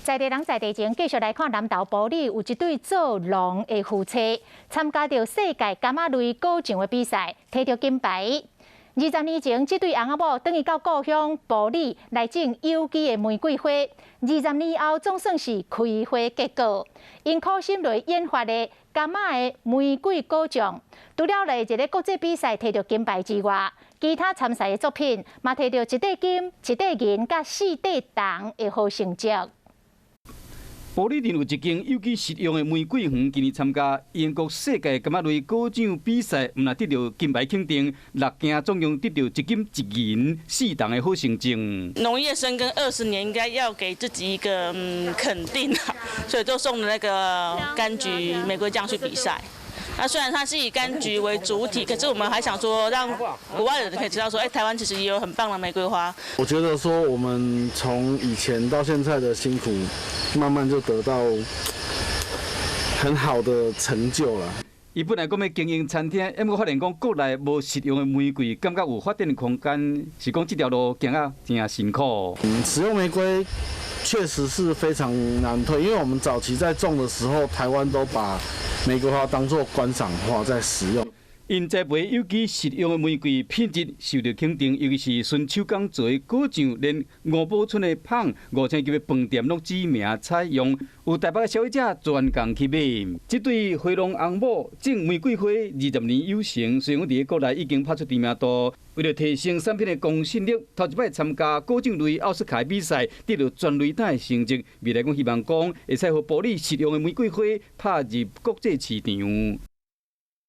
在地人在地情，繼續來看南投埔里有一對做農的夫妻，參加著世界柑仔類果醬的比賽，提著金牌。20年前，這對翁仔某轉去到故鄉埔里來種有機的玫瑰花。20年後，總算是開花結果。𪜶苦心來研發的柑仔的玫瑰果醬，除了來一個國際比賽提著金牌之外，其他參賽的作品嘛提著一塊金、一塊銀佮四塊銅的好成績。埔里鎮有一間有機食用的玫瑰園，今年參加英國世界柑仔類果醬比賽，毋但得著金牌肯定，六件總共得著一金一銀四銅的好成績。農業深耕20年，應該要給自己一個肯定啊，所以就送了那個柑橘玫瑰醬去比賽。那雖然它是以柑橘為主體，可是我們還想說，讓國外的人可以知道說，哎，台灣其實也有很棒的玫瑰花。我覺得說，我們從以前到現在的辛苦，慢慢就得到很好的成就了。伊本來講欲經營餐廳，毋過發現講國內無食用的玫瑰，感覺有發展的空間，是講這條路行啊真辛苦。嗯，食用玫瑰確實是非常難推，因為我們早期在種的時候，台灣都把玫瑰花當作觀賞花在使用。𪜶栽培有機食用的玫瑰品質受著肯定，尤其是純手工做的果醬，連吳寶春的麭五星級的飯店攏指名採用，有台北的消費者專工去買。這對花農翁某種玫瑰花20年有成，雖然講佇國內已經拍出知名度，為著提升產品的公信力，頭一擺參加果醬類奧斯卡比賽，得著全壘打的成績。未來講希望講會使予埔里食用的玫瑰花拍入國際市場。